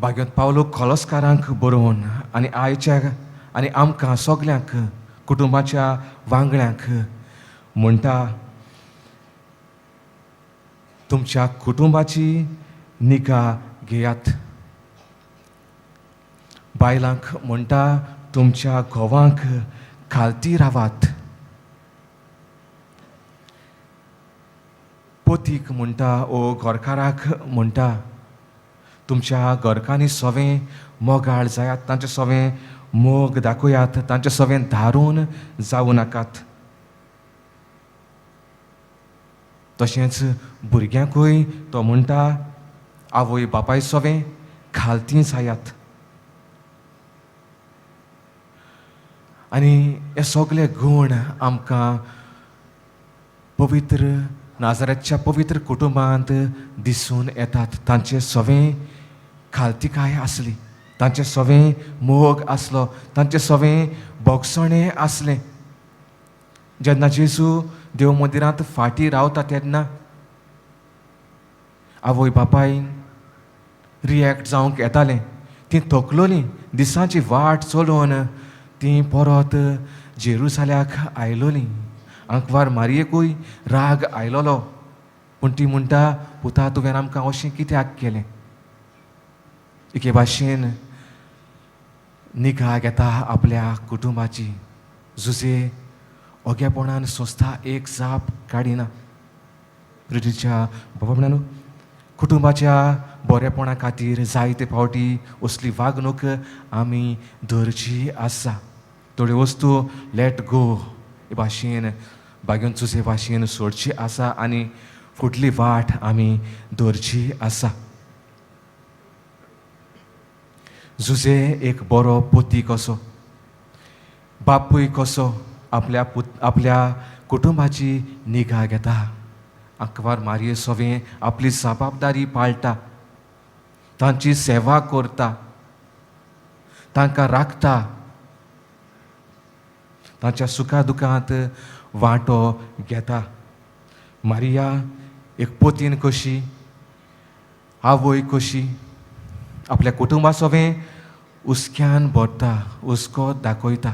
भाग्यांत पावलो खोलस्कारांक बरोवन आनी आयच्या आनी आमकां सगल्यांक कुटुंबाच्या वांगड्यांक म्हणटा, तुमच्या कुटुंबाची निगा घेयात. बायलांक म्हणटा, तुमच्या घोवांक खालती रावात. पोतीक म्हणटा ओ घरकाराक म्हणटा, तुमच्या घरकांनी सवें मोगाळ जायात, तांचे सवें मोग दाखयात, तांचे सवें धारून जावं नाकात. तशेंच भुरग्यांकूय तो म्हणटा, आवय बापाय सवें खालती जायात. आनी हे सगळे गूण आमकां पवित्र नाजाराच्या पवित्र कुटुंबांत दिसून येतात. तांचे सवें खालतिकाय आसली, तांचे सवें मोग आसलो, तांचे सवें भोगसणें आसलें. जेन्ना जेजू देव मंदिरांत फाटीं रावता तेन्ना आवय बापायन रिएक्ट जावंक येतालें. तीं थकलोलीं, दिसांची वाट चलोवन तीं परत जेरुसाल्याक आयलोलीं. आंकवार मारयेकूय राग आयलोलो, पूण ती म्हणटा, पुता तुवें आमकां अशें कित्याक केलें? एके भाशेन निगा घेता आपल्या कुटुंबाची. जुजे ओगेपणान संस्था एक जाप काडिना. प्रितीच्या बाबा म्हणून कुटुंबाच्या बरेपणा खातीर जायते फावटी असली वागणूक आमी धरची आसा. थोड्यो वस्तू let go हे भाशेन बागेवन चुसे भाशेन सोडची आसा आनी फुडली वाट आमी धरची आसा. जुजे एक बरो पोती कसो, बापूय कसो आपल्या आपल्या कुटुंबाची निगा घेता. आंकवार मारये सवें आपली जबाबदारी पाळटा, तांची सेवा करता, तांकां राखता, तांच्या सुखा दुखांत वांटो घेता. मारिया एक पोतीन कशी, आवय कशी आपल्या कुटुंबा सवें हुस्क्यान भरता, हुस्को दाखयता.